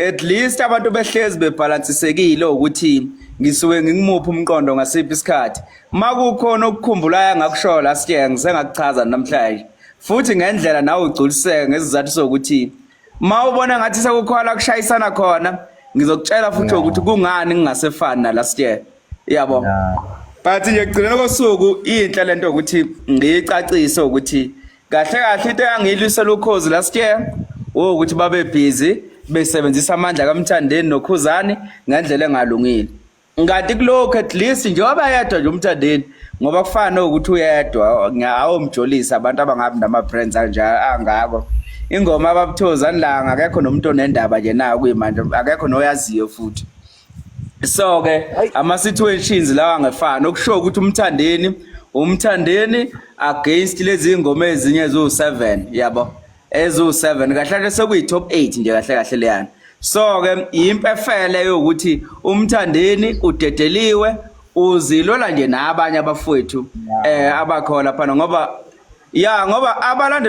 At least abantu behlezi bebhalansisekile ukuthi ngisuke ngikumuphi umqondo ngasiphi isikhathi. Makukhona okukhumbulayo angakushoyo last year, ngisengakuchaza namhlanje futhi ngendlela nawe ugculiseke, ngesizathu sokuthi mawubona ngathi sekukhona kushayisana khona, ngizokutshela futhi ukuthi kungani ngingasefani na last year, yabo. But nje ekugcineni kosuku inhle lento ukuthi ngiyicacise ukuthi kahle kahle into engangiyilwisela Ukhozi last year ukuthi babe busy besebenzisa amandla kaMthandeni noKhuzani ngendlela engalungile. Ngathi kulokhu at least njengoba yedwa nje uMthandeni, ngoba kufana nokuthi uyedwa, awomjolisa abantu abangabi nama-brands anje angako. Ingoma ababuthozani la, akekho nomuntu onendaba nje nayo kuyimanje, akekho noyaziyo futhi. So ke ama situations lawa angefani, okusho ukuthi uMthandeni, uMthandeni against lezi ngoma ezinye eziwu7, yabo, eziwu7 kahle kahle, sekuyi top 8 nje kahle kahle leyana. So ke impefele yokuthi uMthandeni udedeliwe, uzilola nje nabanye abafowethu abakhona lapha, ngoba ya, ngoba abalandeli